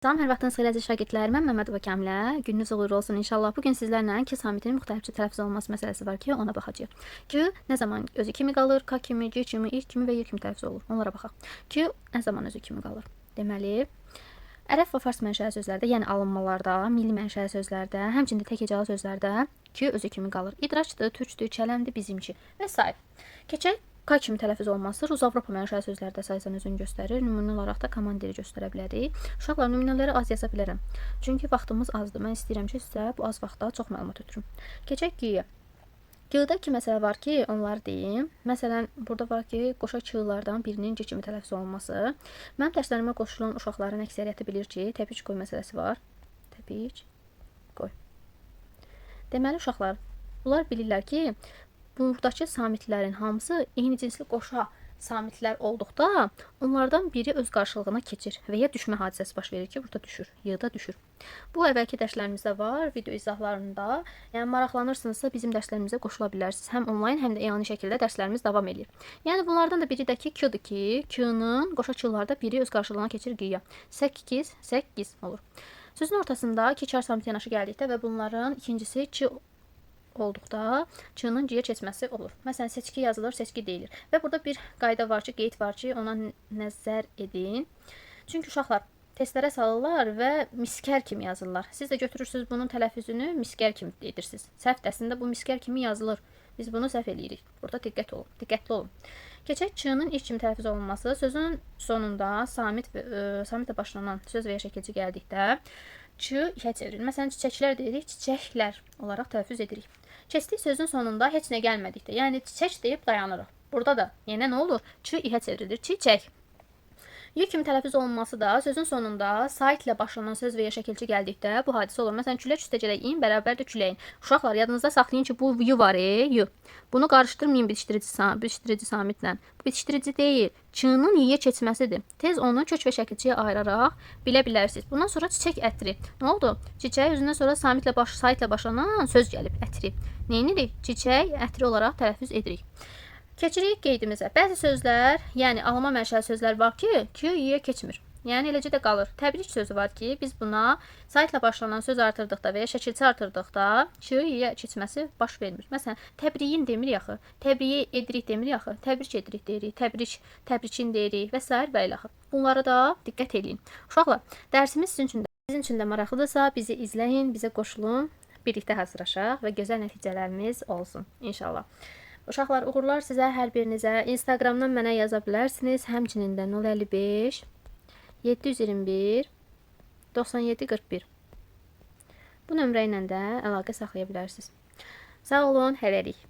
Salam, hər vaxtınız xeyir əziz şagirdlər. Mən Məmmədova Kəmilə. Gününüz uğurlu olsun inşallah. Bu gün sizlərlə K samitinin müxtəlif cür tələffüz olunması məsələsi var ki, ona baxacağıq. K nə zaman özü kimi qalır, K kimi, G kimi, İ kimi və Y kimi tələffüz olur. Onlara baxaq. K nə zaman özü kimi qalır? Deməli, ərəb və fars mənşəli sözlərdə, yəni alınmalarda, milli mənşəli sözlərdə, həmçinin də tək hecalı sözlərdə K özü kimi qalır. İdraçdır, türkdür, çələmdir, bizimki və sair. Keçək K kimi tələffüz olunması Rus Avropa mənşəli sözlərdə əsasən özünü göstərir. Nümunə olaraq da komandiri göstərə bilərik. Uşaqlar, nümunələri az yaza bilərəm. Çünki vaxtımız azdır. Mən istəyirəm ki, sizə bu az vaxtda çox məlumat ötürüm. Keçək G-yə. G-da iki məsələ var ki, onları deyim. Məsələn, burada var ki, qoşa Q-lardan birinin G kimi tələffüz olunması. Mənim dərslərimə qoşulan uşaqların əksəriyyəti bilir ki, təpik qoy məsələsi var. Təpik qoy. Deməli, uşaqlar, bunlar bilirlər ki, buradakı samitlərin hamısı eyni cinsli qoşa samitlər olduqda onlardan biri öz qarşılığına keçir və ya düşmə hadisəsi baş verir ki, burada düşür, Y-da düşür. Bu əvvəlki dərslərimizdə var, video izahlarında. Yəni maraqlanırsınızsa bizim dərslərimizə qoşula bilərsiniz. Həm onlayn, həm də eyani şəkildə dərslərimiz davam eləyir. Yəni bunlardan da biri də ki, Q-dur ki, Q-nın qoşa Q-larda biri öz qarşılığına keçir G-yə. 8, 8 olur. Sözün ortasında iki kar samiti yanaşı gəldikdə və bunların ikincisi Ç olduqda Ç-nın G-yə keçməsi olur. Məsələn, seçki yazılır, seçki deyilir. Və burada bir qayda var ki, qeyd var ki, ona nəzər edin. Çünki uşaqlar testlərə salırlar və miskər kimi yazırlar. Siz də götürürsünüz bunun tələffüzünü miskər kimi edirsiniz. Səhv əslində bu miskər kimi yazılır. Biz bunu səhv eləyirik. Burada diqqət olun, diqqətli olun. Keçək Ç-nın ilk kimi tələffüz olunması. Sözün sonunda samit və samitlə başlanan söz və ya şəkilçi gəldikdə Ç işə çevrilir. Məsələn, çiçəklər deyirik, çiçəklər olaraq tələffüz edirik. Keçdik sözün sonunda heç nə gəlmədikdə, yəni çiçək deyib dayanırıq. Burada da yenə nə olur? Ç ihə çevrilir. Çiçək. Y kimi tələffüz olunması da sözün sonunda saitlə başlanan söz və ya şəkilçi gəldikdə bu hadisə olur. Məsələn, külək üstəgələk in bərabərdir küləyin. Uşaqlar, yadınızda saxlayın ki, bu y var, y. Bunu qarışdırmayın bitişdirici samitlə. Bu bitişdirici deyil. Ç-nın y-yə keçməsidir. Tez onu kök və şəkilçiyə ayıraraq bilə bilərsiniz. Bundan sonra çiçək ətri. Nə oldu? Çiçək özündən sonra saitlə başlanan söz gəlib, ətri. Nə edirik? Çiçək ətri olaraq tələffüz edirik. Keçirik qeydimizə. Bəzi sözlər, yəni alınma mənşəli sözlər var ki, Q Y-yə keçmir. Yəni eləcə də qalır. Təbrik sözü var ki, biz buna saitlə başlanan söz artırdıqda və ya şəkilçi artırdıqda Q Y-yə keçməsi baş vermir. Məsələn, təbriyin demirik axı, təbriyi edirik demirik axı, təbrik edirik deyirik, təbrik, təbrikin deyirik və sair və ilaxır. Bunlara da diqqət eləyin. Uşaqlar, dərsimiz sizin üçün də maraqlıdırsa, bizi izləyin, bizə qoşulun, birlikdə hazırlaşaq və gözəl nəticələrimiz olsun inşallah. Uşaqlar, uğurlar sizə, hər birinizə. Instagramdan mənə yaza bilərsiniz. Həmçinin də 055 721 97 41. Bu nömrə ilə də əlaqə saxlaya bilərsiniz. Sağ olun, hələlik.